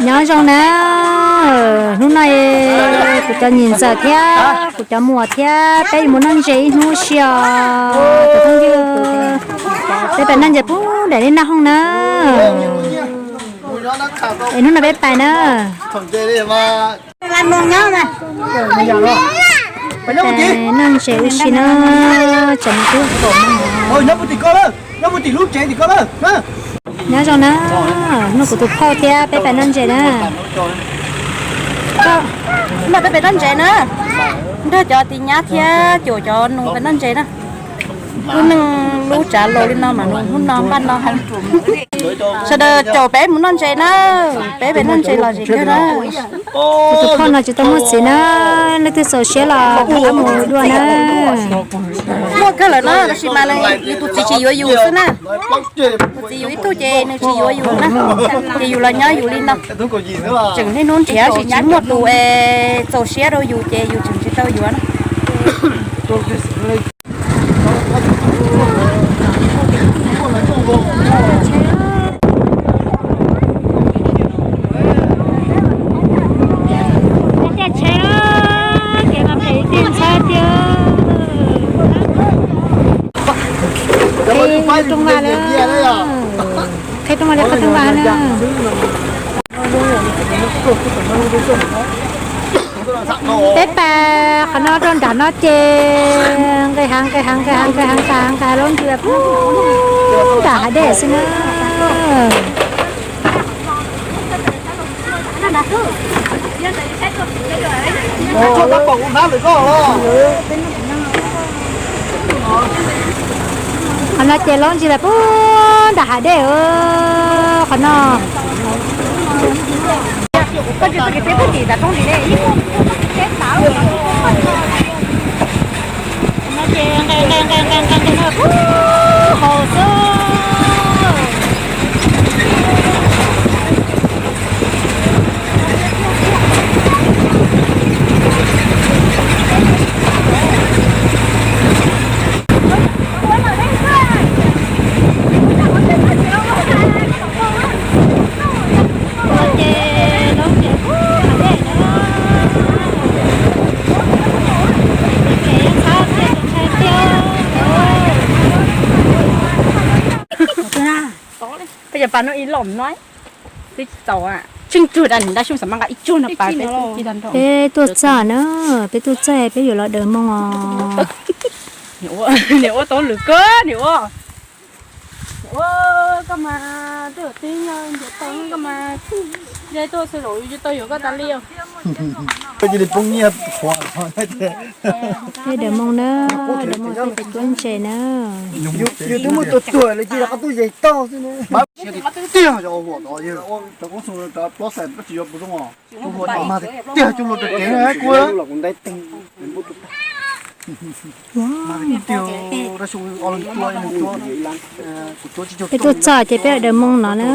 Nyob zoo na, hnub no kuv cov niam ntxawm thiab kuv cov muam thiab peb yuav mus noj ntses ib hnub si os. Cov phooj ywg, peb pais noj ntses puag nram lub naj hooj na. Es hnub no peb pais na. Peb noj ntses ua si na, tsam no twb kaum moos. Nyob zoo na, hnub no kuv tus phauj thiab peb pais noj ntses na. Hnub no peb pais noj ntses na, nrog cov tiv nyab thiab caum cov nus pais noj ntses na. Lub neej lub tsav laus li no mas hnub no npaj no heev. Sawv daws caum peb mus noj ntses na, peb pais noj ntses los zem kawg na. Kuv tus phauj no tsis tau muaj txiv na, leej twg txaus siab los rov qab mus dua na. Muaj kawg lawm na, tab sis mas yus tus txiv tsis yuav yus xwb na. Tus txiv yus ib tug ces nws tsis yuav yus na, ces yus los nyob yus li no. Tseem niaj hnub nrhiav tab sis tsis muaj tus es txaus siab rau yus ces yus tseem tsis tau yuav na. Qhib rooj vag na, qhib rooj vag li qhib rooj vag na. Peb pais qhov no rau nram no ces nqis hav nqis hav nqis hav nqis hav nqis hav nqis hav lub ntsia puag nram hav dej xwb na. Qhov no ces lub ntsia puag nram hav dej qhov no. Peb cov pas no ib lom no, twb txaus, tsheej tug da nws da xyoo xav mas nqa ib tsuag no pas peb twb ci tag nrho. Peb tuaj txog na, peb tuaj txog peb yuav los daws moo os. Niam ua tau lwm kawg niam ua. Niam ua, koj mas twb yog tib nyiam tau koj mas, yog tuaj xwb los yus tau yuav koj tas li os. Peb daws moo na, daws moo peb pais cuab ntses na. Yus twb muaj tus tuag lawm ces rov qab tuaj zes tau xwb na. Tiag, tiag, coj luag rau kev na kuv. Peb tuaj txog ces peb daws moo no na.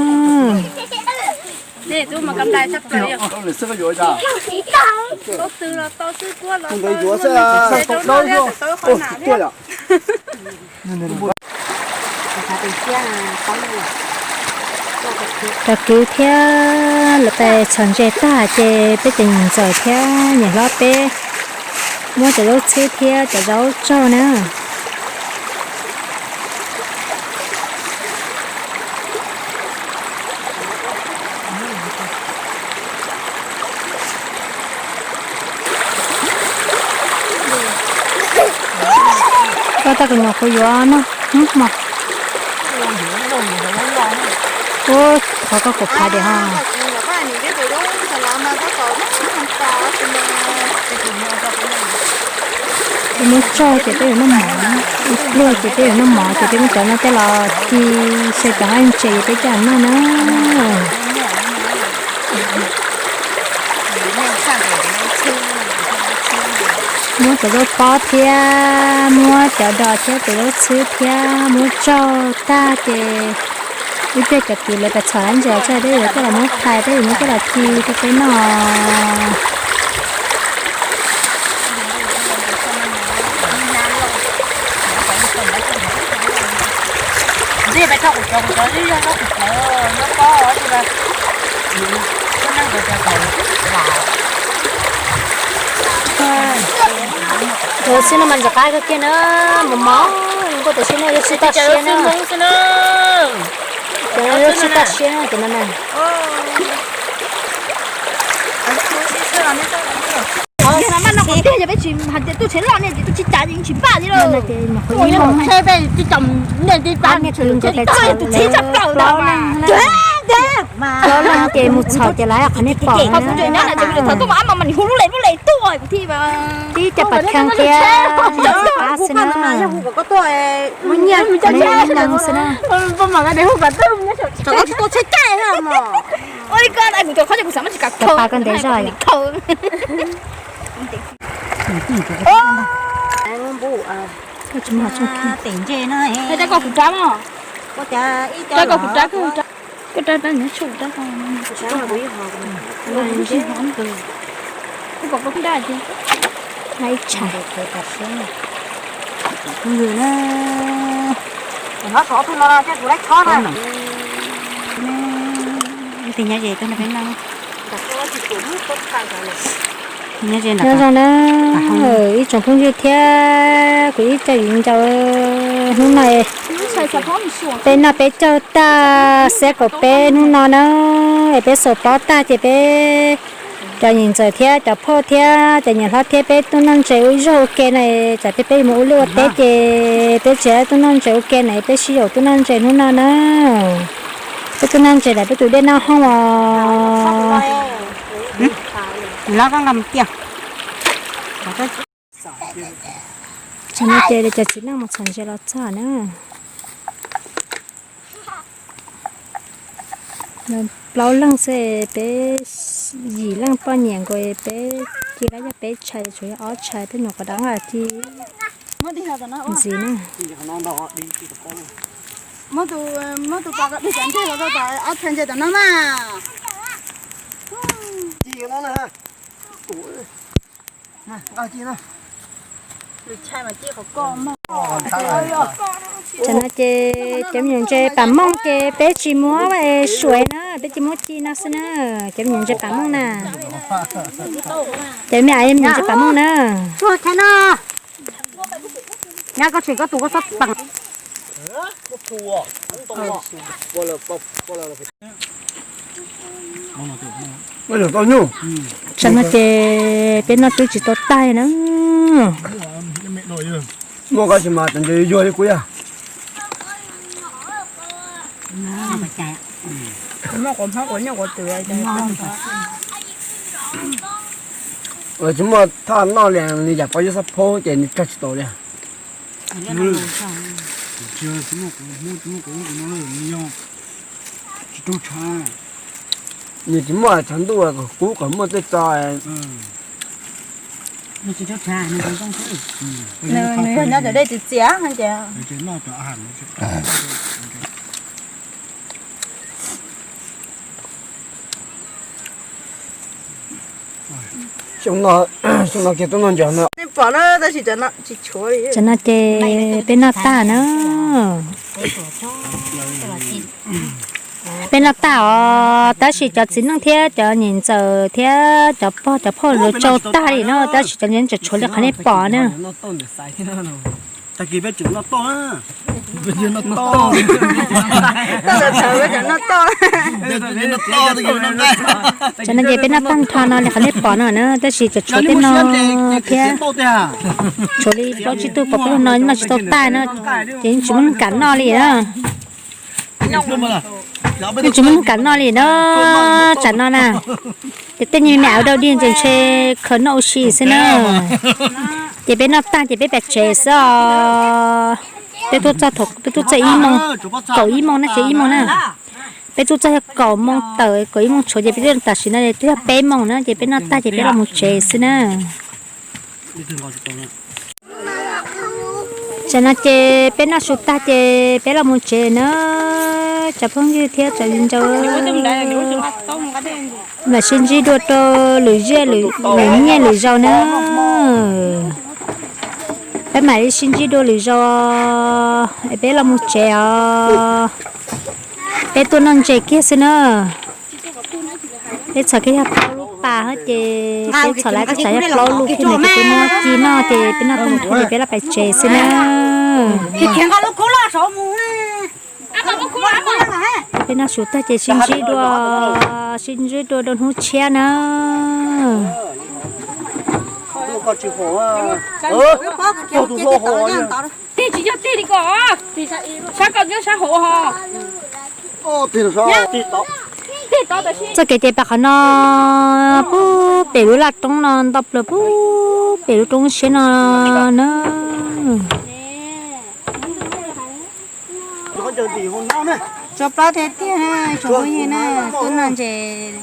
Cov kwv thiab lawv pais txhom ntses tag ces peb cov niam ntxawm thiab niam hlob peb muab cov zaub txhwb thiab cov zaub tsaug na. Koj tau kuv nyuam qhuav yuav no, hmo. Ua, thov koj kom phav diam ho. Peb muab tsaug ces peb yuav noj mov, ib pliag ces peb yuav noj mov ces peb muab cov no coj los ci xyaw cov nqaij ntses peb coj los noj na. Muab cov zaub pob thiab muab cov dos thiab tus zaub txhwb thiab muab tsaug tag ces ib pliag cov kwv lawv pais txhom ntses tso peb yuav coj los muab phais peb yuav muab coj los ci rau peb noj. Ntxim peb thauj kuv cov, kuv cov ib zog zog kuv cov, zog Xwb no mas ntxim qab kawg kiag na, mos mos, nkuaj tam sim no yuav tsis toj siab na. Cov no yuav tsis toj siab na, cov no na. Peb tsis hais tias tuaj tsheb loj ne, ces tuaj tsis cas ces tsis npaj li lauj. Plaub leeg ces mus txhom ces lawv qhov nej pom na. Tib cov pam kheej thiab pab xwb na. Qhov nej neeg xwb na. Cov pab koj ntev zog yom. Koj tsis muaj qhov tshooj kheej. Koj rab rab nyob tshuaj rab ko. Ib tsham. Phooj ywg na, hnub no kuv lab chob na. Ib tug nyob ze tuaj nrog peb noj. Nyob zoo na, ib tsoom phooj ywg thiab kuv ib tsoom viv ncaus, hnub no peb noj peb caug tag, xiab kaum peb hnub no na, es peb xaus pob tag ces peb cov niam ntxawm thiab cov phauj thiab cov niam hlob thiab peb tuaj noj ntses ua ib zaug ua ke na, tsam peb peb mus ua liaj ua teb ces peb tsis tuaj noj ntses ua ke na, peb sib yaum tuaj noj ntses hnub no na. Peb tuaj noj ntses ntawm peb tus dej noj hoob os. Tam no ces cov txiv neej mus txhom ntses los txog na. Plaub leeg xwb, peb yim leej poj niam nkaus, peb ci lab yog peb tshais, tshuav yog ob tshais, peb nyuam qhuav dab nqa ci ntxiv na. Tam no ces cov me nyuam ntses pam mooj ces peb tsis muab suav na, peb tsis muab ci no xwb na. Cov me nyuam ntses pam mooj na. Cov me nyuam ntses pam mooj na. Tam no ces peb noj twb tsis tau tag na. Muaj koj tsis mas cov ntses yuag li kuv yog. Tsis muaj thaj noj li, nws yam pab yuav xab phaub ces nws raug tsis tau li. Nws tsis muaj tshav ntuj, kub kom muaj tej tso. Nws yog nyob cov dej txias txias ces xyoo no kiag tuaj noj ntses no. Nej pom na, tab sis tsis tshuav li. Tam no ces peb noj tag na. Peb noj tag os, tab sis cov txiv neej thiab cov niam ntxawm thiab cov pog cov phauj lawv tsau tag li no, tab sis cov ntses tseem tshuav li qhov nej pom na. Tam no ces peb noj tag nrho no li qhov nej pom no na, tab sis tseem tshuav tej no thiab. Tshuav li plaub tsib tug pom peb no noj tsis tau tag no, ces yeej tsis muaj neeg kam noj li na. Yeej tsis muaj neeg kam noj li no, tsam no na. Ces tej me me ua dau dig ntses ntshe khaws noj ua si xwb na. Ces peb noj tag ces peb pais tsev xwb os. Peb tuaj txog, peb tuaj txog ib moos, kaum ib moos na, tsev ib moos na. Peb tuaj txog yog kaum moos tawm, kaum ib moos tshuav ces peb tuaj tam sim no twb yog peb moos na, ces peb noj tag ces peb los mus tsev xwb na. Tam no ces peb noj su tag ces peb los mus tsev na, cov phooj ywg thiab cov viv ncaus. Mam sib ntsib dua rau lwm zaj lwm nyiaj lwm zaus na. Peb mam li sib ntsib dua lwm zaus, es peb los mus tsev os. Peb tuaj noj ntses kiag xwb na. Peb txhom kiag yog plaub lub pas ces peb txhom lawv txhom plaub lub thiab na, ces peb muab ci noj ces peb noj tag ces peb los pais tsev xwb na. Ces peb noj su tag ces sib ntsib dua, sib ntsib dua rau hnub tshiab na. Tsis yog tig li ko, sab ko nyob sab hauv ho. Txoj kev ces pas qhov no puag pem lub laj roob no nto plaws puag pem lub roob siab no na. Tsau plab tiag tiag, tsoom phooj ywg na, tuaj noj ntses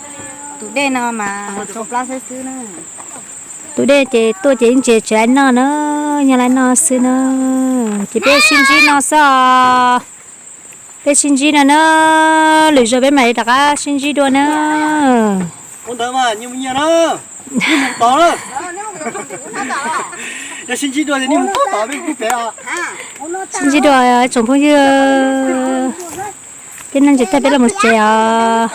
tus dej no mas tsau plab xwb xwb na. Tus dej ces tuaj ces ib ntses tsis laib noj na, nyob laib noj xwb na. Ces peb sib ntsib no xwb os. Peb sib ntsib no na, lwm zaus peb mam li rov qab sib ntsib dua na. Sib ntsib dua tsoom phooj ywg, peb noj ntses tag peb los mus tsev os.